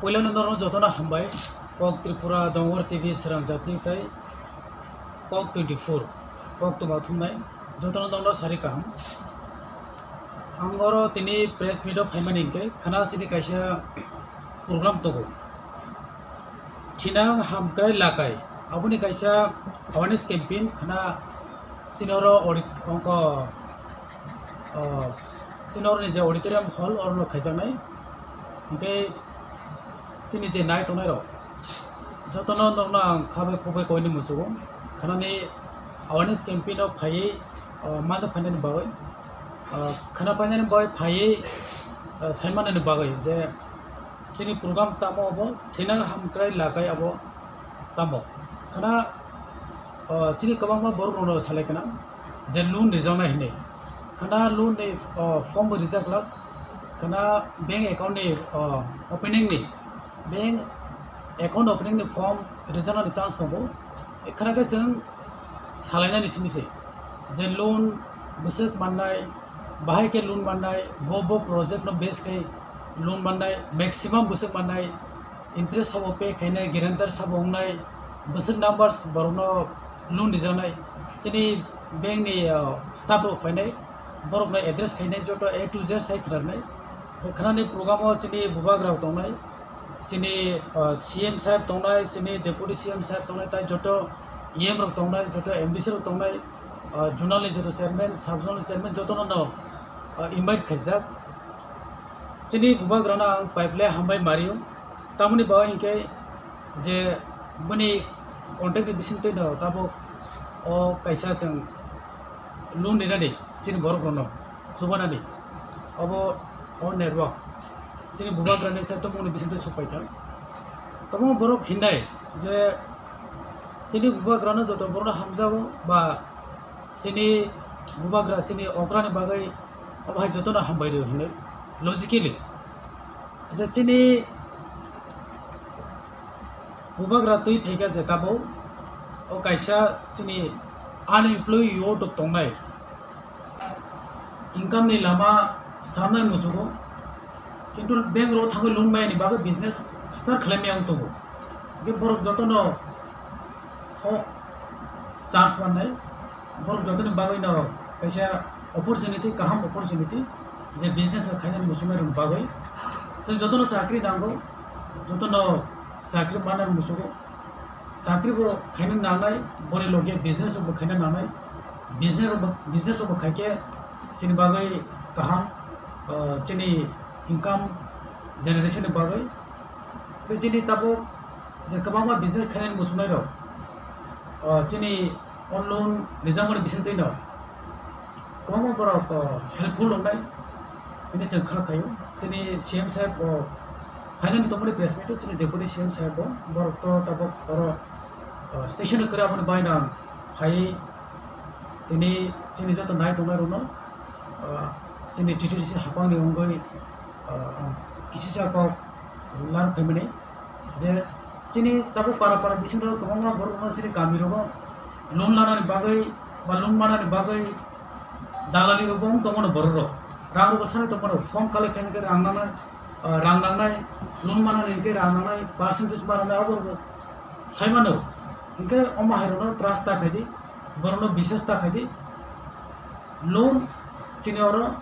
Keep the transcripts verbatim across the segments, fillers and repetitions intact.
Puilano norokno jotono hambai, Kok Tripura, Dongor T V, Srang Jati tei Kok twenty-four, Kok Tuma Thumnai, jotono norokno sari kaham. Ang oro tini press meet o phaimani hinkhe khana chini kaisa program tongo. Thinang Hamkrai Lakai, aboni kaisa awareness campaign khana chini oro audit-, ongko, o, chini oroni je auditorium hall orono khaijaknai. Hinkhe chini je nai tongnai rok jotono norokno ang kha bai khuk bai koini muchungo khanani awareness campaign o phaiwi, o, majak phainani bagwi, o, khana painani bagwi phaiwi, o, saimanani bagwi je chini program tamo abo Thinang Hamkrai Lakai abo tamo khana, o, chini kwbangma borok rokno salai khana je loan rijaknai hinwi khana loan ni, o, form bo rijak lak khana bank account ni, o, opening ni bank account opening ni form rijaknani chance tongo khana khe chwng salainani simi se je loan bwswk mannai, bahai khe loan mannai, bo bo project no base khai loan mannai, maximum bwswk mannai, interest sabo pay khainai, guarantor sabo wngnai, bwswk numbers borokno loan rijaknai, chini bank ni, ah, staff rok phainai, borokno address khainai, joto A to Z sai khnarnai. Khnani program o chini bubagra rok tongnai, chini, ah, C M saheb tongnai, chini deputy C M saheb tongnai, tai joto E M rok tongnai, joto M D C rok tongnai, ah, zonal ni joto chairman, sub zonal ni chairman jotono no, ah, invite khaijak. Chini bubagrano ang pipeline hambai mario. Tamoni bagwi hinkhe je bini contact ni bisingtwi no tabuk o kaisa chwng loan rinani chini borok rokno chubanani obo o network chini bubagrani se tongmungni bisingtwi sokpaikha. Kwbangma borok hinnai je chini bubagrano joto borokno hamjago ba chini bubagra chini okrani bagwi obo hai jotono hambai rw hinwi logically. Je chini bubagra twi phaikha je tabuk o kaisa chini unemployee youth rok tongnai, income ni lama samnai muchugo, kintu bank rok thangwi loan maya ni bagwi business start khlai maya wng tongo. Hingke borok jotono o chance mannai, borok jotoni bagwi no kaisa opportunity, kaham opportunity je business khainani muchungnai rokni bagwi. Chwng jotono chakri nango, jotono chakri manna muchungo. Chakri bo khaina nangnai, boni loge business bo khaina nangnai. Business bo, business bo khaikhe chini bagwi kaham, ah, chini income generation ni bagwi. Tei chini tabuk je kwbangma business khainani muchungnai rok, ah, chini o loan rijak mani bisingtwi no kwbangma borok, o, helpful wngnai hwnwi chwng kha khaio. Chini C M saheb bo phainani tongmani press meet o chini deputy C M saheb bo borok to tabuk oro, o, station o kwrwi aboni baino phaiwi tini chini joto nai tongnai rokno, o, chini T T D C hapangni wngwi, o, ang kisisa kok lar phaimani. Je chini tabuk para para bisingo kwbangma borok no chini kami rogo loan lanani bagwi ba loan manani bagwi dalali rok bo wng tongmano borok rok, rang rok bo sanai tongmano, form collect khaina khe rang nangnai, ah, rang nangnai, loan manani hwnkhe rang nangnai, percentage manani abo rok sai mano. Hwnkhe omo hai rok no trust ta khai di, borok no biswas ta khai di. Loan chini oro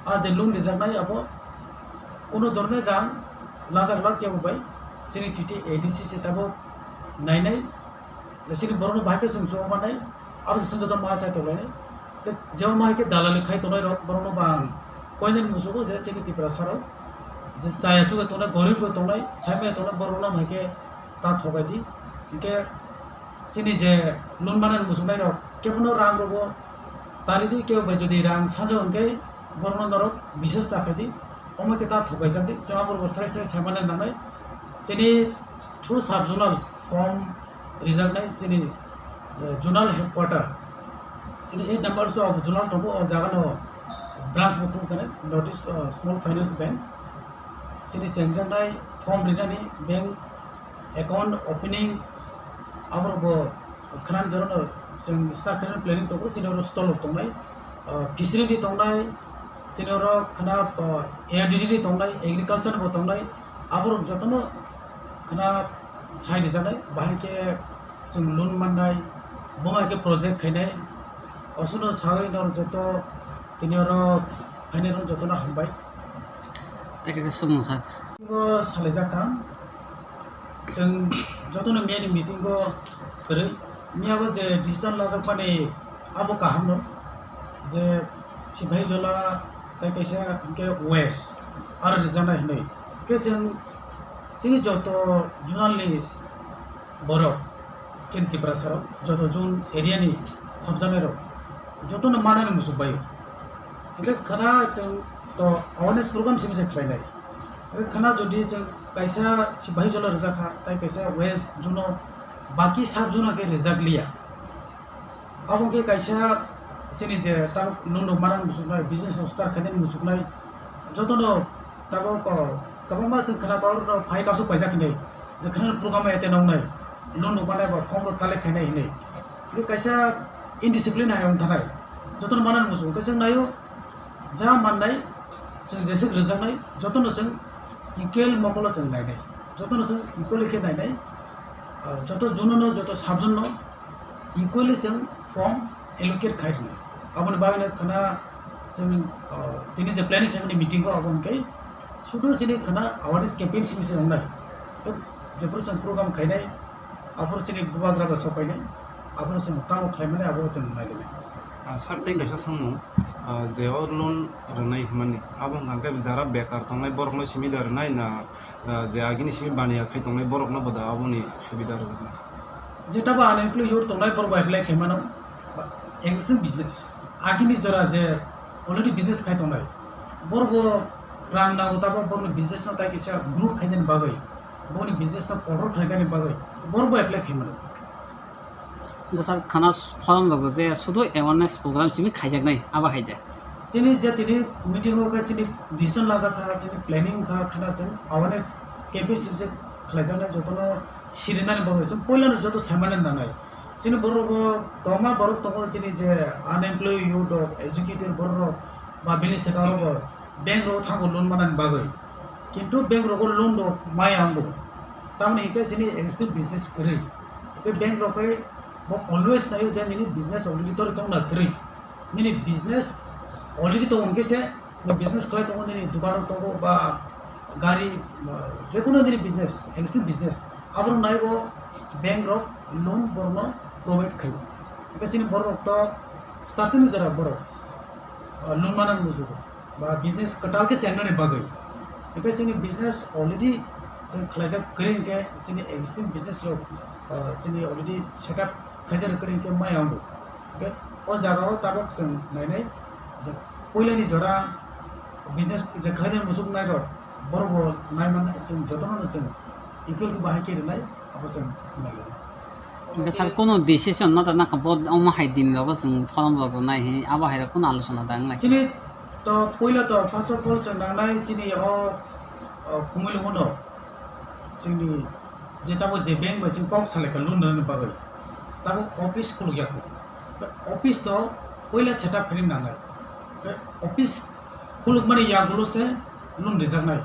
a je loan rijaknai abo kuno dhoroner rang lajak lak kebo bai chini T T A D C se tabuk nainai je chini borokno bahai khe chwng chubamannai abo se chwng joto ma chai tonglainai. Khe jebo ma hai khe dalali khai tongnai rok borokno bo ang koinani muchugo je chini Tiprasa rok je chaya chugo tongnai, gorib bo tongnai, saimaya tongnai borokno hai khe ta thobai di. Hinkhe chini je loan manani muchungnai rok kebono rang rogo tari di, kebo bai jodi rang sajak hwnkhe borokno norok biswas ta khai di, omo khe ta thok bai jak di, chwng aborok bo sai sai sai mani nangnai. Chini through sub zonal form rijaknai chini, eh, zonal headquarter, chini eight number so of zonal tongo, o jaga no branch bo khulukjaknai, North East, eh, Small Finance Bank, chini chengjaknai form rinani bank account opening, aborok bo khwnani jora no chwng start khainani planning tongo, chini oro stall rok tongnai, ah, fishery ni tongnai, chini oro khwna, ah, A R D D ni tongnai, agriculture ni bo tongnai, Aborok jotono khna sai rijaknai, bahai khe chwng loan mannai, bo hai khe project khainai, osono sawi norok joto tini oro phainai rok jotono hambai. Tei kaisa sumung sa. Bo salaijak kha, chwng jotono miyani meeting o kwrwi, miya bo je decision lajakmani abo kahamno, je Sipahijola tei kaisa hwnkhe West, aro rijaknai hwnwi. Hwnkhe chwng chini joto zonal ni borok, chini Tiprasa rok, joto zone area ni khopjaknai rok, jotono manani muchuk bai. Hwnkhe khna chwng to awareness program simi se khlainai. Hwnkhe khna jodi chwng kaisa Sipahijola rijak kha, tei kaisa West zone o baki sub zone o khe rijak liya. Abo khe kaisa chini je tabuk loan rok manani muchuknai, business rok start khainani muchuknai, jotono tabuk, o, kwbangma chwng khna tor rok phai kasu paijak hinwi, je khna program ete nongnai, loan rok manai ba form rok collect khainai hinwi. Tei kaisa indiscipline hai wng thanai, jotono manani muchungo, kaisa naio, ja mannai, chwng jeswk rwjaknai, jotono chwng equal mokolo chwng nainai, jotono chwng equally khe nainai, ah, joto zone no, joto sub zone no equally chwng form allocate khai rwnai. Aboni bagwino khna chwng, ah, tini je planning khaimani meeting o abo hwnkhe sudu chini khna awareness campaign simi se wngnai. Tei jephuru chwng program khainai, aphuru chini bubagra bai sopainai, aphuru chwng tamo khlaimani abo chwng naidinai. Ah, sir, tei kaisa samung, ah, je o loan rwnai hwnmani, abo hwnkha khe jara bekar tongnai borokno simi da rwnai na, ah, je agini simi baniya khai tongnai borokno bo da aboni subida rwjaknai? Jeta bo unemployed youth tongnai borok bo apply khai mano, ba existing business, agini jora je already business khai tongnai, borok bo rang nango, tabok borokni business no tai kisa growth khainani bagwi, boni business no control khlainani bagwi borok bo apply khai mano. Bwsa khana pholong rok je sudu awareness program simi khaijaknai, abo hai de. Chini je tini meeting o khe chini decision lajak kha, chini planning wngkha, khana chwng awareness campaign simi se khlaijaknai, jotono sirinani bagwi chwng puilano joto saimani nanai. Chini borok bo kwbangma borok tongo, chini je unemployed youth rok, educated borok rok ba bini swkang rok bo bank rok thango loan manani bagwi. Kintu bank rogo loan rok maya wngo. Tamoni hwnkhe chini existing business kwrwi. Hwnkhe bank rok khe bo always naio je nini business already tori tongna kwrwi. Nini business already tongo hwnkhe se, nini business khlai tongo, nini dukan rok tongo ba gari, ba jekono nini business, existing business. Aborok naibo bank rok loan borokno provide khaio. Hwnkhe chini borok rok to starting ni jora borok, ah, loan manani mujugo. Ba business kwtal khe chengnani bagwi. Hwnkhe chini business already chwng khlaijak kwrwi hwnkhe chini existing business rok, ah, chini already setup khaijak kwrwi hwnkhe maya wngo. Hwnkhe o jaga o tabok chwng nainai je puilani jora business je khlainani muchuknai rok borok bo nai manna chwng jotono no chwng equal khe bahai khe rwnai abo chwng nai. Hwnkhe sir, kono decision ma ta nangkha bo omo hai din rogo chwng form rok rwnai hi, abo hai rok kono alochona ta wnglai? Chini to puila to first of all chwng nangnai chini o, o, Khumulwngo no chini je tabo je bank bai chwng kok salai kha loan rwnani bagwi, tabo office khuluk ya kho. Office to puila setup khaini nangnai. Office khulukmani yagulo se loan rijaknai.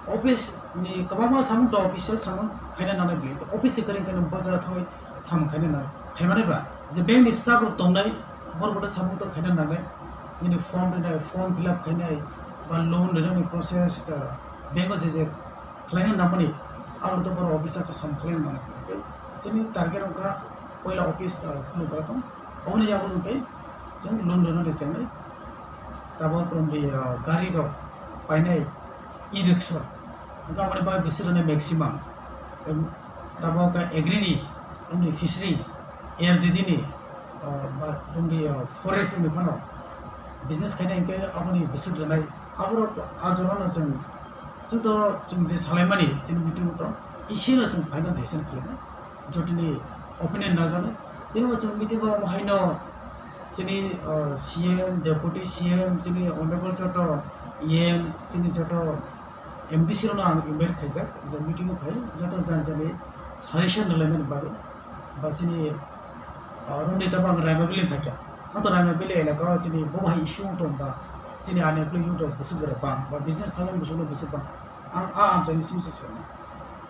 Office ni kwbangma samung to official samung khaina nangnai bwlai. Office se kwrwi khe nwng bo jaga thangwi samung khaina nangnai. Khaimani ba je bank ni staff rok tongnai, borok bo samung to khaina nangnai. Nini form rinai, form fill up khainai, ba loan rinani process, ah, bank o je je khlaina nangmani, abo to borok officer se samung khlaina nangnai. Chini target wngkha puila office, ah, khuluk gra tong. Oboni yagulo hwnkhe chwng loan rwnani chengnai. Tabok romri, ah, gari rok painai e-rickshaw. Hwnkhe aboni bagwi bwswk rwnai maximum. Em, tabok agri ni, romri fishery, R D D ni, ah, ba romri, ah, forest ni phano business khainai hwnkhe aboni bwswk rwnai. Aborok a jorano chwng, chwng to chwng je salaimani chini meeting o to isi no chwng final decision khlainai. Jotoni opinion najaknai. Tini bo chwng meeting o omo haino chini, ah, C M, Deputy C M, chini Honorable joto E M, chini joto M D C rokno ang invite khaijak, je meeting o phai joto jani jani suggestion rwlainani bagwi. Ba chini, ah, romri tabok ang Raima Valley phaikha. Ang to Raima Valley elaka o chini bo hai issue wng tong ba chini unemployed youth rok bwswk jora bang, ba business khlainani bwswk no bwswk bang. Ang a amchaini simi se saimano.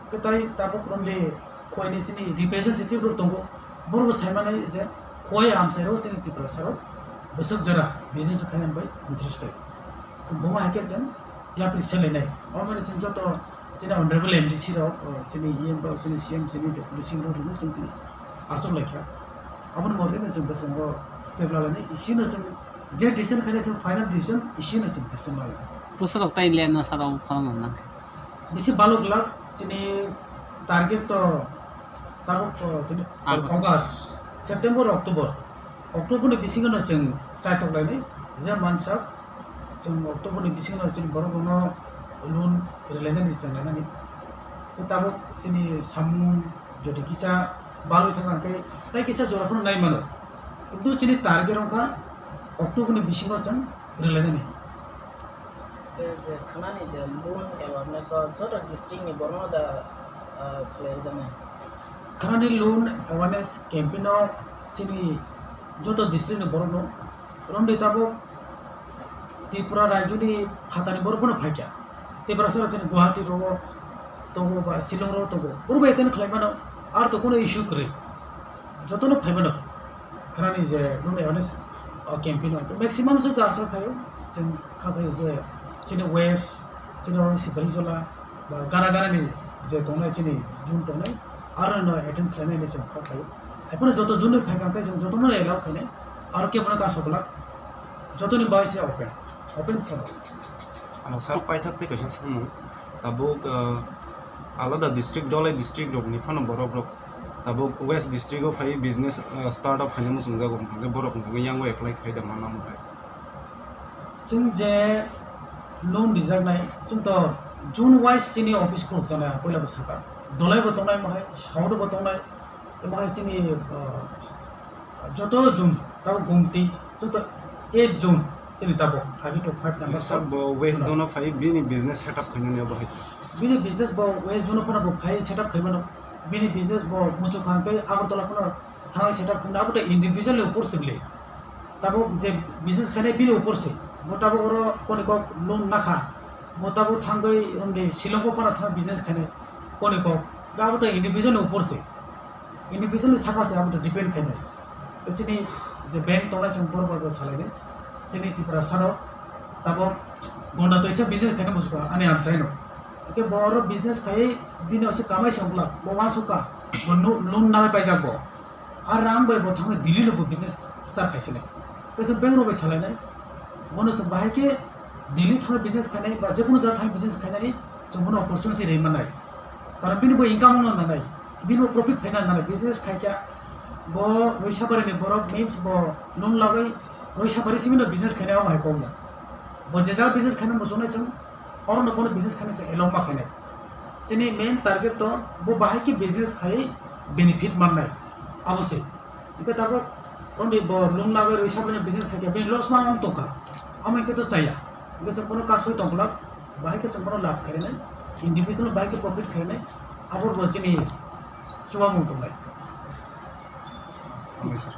Kwtai tabuk romde Khowai ni chini representative rok tongo. Borok bo saimanai je Khowai amchai rok chini Tiprasa rok bwswk jora business khaina bai interested. Bomo hai khe chwng yapri selainai. Omo ni chwng joto chini honorable M D C rok, o, chini E M rok, chini C M, chini deputy C M rok rwgwi chwng tini achuk lai kha. Aboni morokhe no chwng bwskango step lalainai, isino chwng je decision khainai chwng final decision, isino chwng decision lalainai. Bwswk rok tai len no sara o phalna nang. Bisi balok lak chini target to tabuk, o, tini August. August, September, October. October ni bisingo no chwng chaitok lainai, je mansak chwng October ni bisingo no chini borok rokno loan rwlainani chwng lainani. Tei tabuk chini samung jodi kisa balwi thangkha khe tai kisa jora phano nai mano. Kintu chini target wngkha October ni bisingo chwng rwlainani. Tei je khanani je loan awareness o joto district ni borokno da, ah, khlai rwjaknai. Khanani loan awareness campaign o chini joto district ni borokno romdi tabuk Tripura rajyoni phatani borok phano phaikha. Tiprasa rok chini Guwahati rogo tongo ba Shillong rogo tongo. Borok bai attend khlai mano, ar to kuno issue kwrwi. Jotono phai mano. Khanani je loan awareness, o, campaign o maximum se da asa khayo, chwng kha khayo je chini West, chini oro Sipahijola, ba gara gara ni je tongnai chini zone tongnai, aro no attend khlainai hinwi chwng kha khayo. Haiphano joto zone ni phai kha khe chwng jotono allow khainai, aro kebono kaso glak, jotoni bai se open, open for all. Ah, sir, paithak tei kaisa samung, tabuk, ah, alada district, Dholai district rokni phano borok rok tabuk West district o phai business, ah, start up khaina muchungjago, hwnkhe borok hwnkhe yang o apply khai da manna mo hai. Chwng je loan rijaknai, chwng to zone wise chini office khulukjaknai, ang puila bo sakha. Dholai bo tongnai mo hai, South bo tongnai, mo hai chini, ah, joto zone, tabuk Gumti, joto eight zone, chini tabuk, agi to five number. Sir, bo West zone o phai bini business setup khainani abo hai. Bini business bo West zone o phano bo phai setup khaimano. Bini business bo muchuk kha khe Agartala phano thangwi setup khaimano, abo to individual ni upor se bwle. Tabuk je business khainai bini upor se. Bo tabuk oro koni kok loan nakha. Bo tabuk thangwi romde Shillong o phano thang business khainai koni kok. Abo to individual ni upor se. Individual ni saka se abo to depend khainai. Tei chini je bank tongnai chwng borok bai bo salainai. Chini Tiprasa rok tabuk gonda toisa business khaina muchukha ani amchaino. Hwnkhe bo oro business khaiwi bini ose kamai se wngkha, bo uansukha, bo nu-, loan nai paijak bo. A rang bai bo thangwi Delhi no bo business start khaisinai. Tei chwng bank rok bai salainai. Bono chwng bahai khe Delhi thangwi business khainai ba jekunu jaga thangwi business khainani chwng bono opportunity rwi mannai. Karon bini bo income wngna nanai, bini bo profit phaina nanai, business khaikha, bo Roisabari ni borok means bo loan lagwi Roisabari simi no business khainai, omo hai kokya. Bo je jaga business khaina muchungnai chwng, oro no bono business khaina se allow ma khainai. Chini main target to bo bahai khe business khai benefit mannai, abo se. Hwnkhe tabuk romdi bo loan lagwi Roisabari ni business khaikha, bini loss ma wng tongkha, amo hwnkhe to chaya. Hwnkhe chwng bono kasui tongkhlak, bahai khe chwng bono lab khainai, individual bahai khe profit khainai, abo bo chini chubamung tongnai. Hambai sir.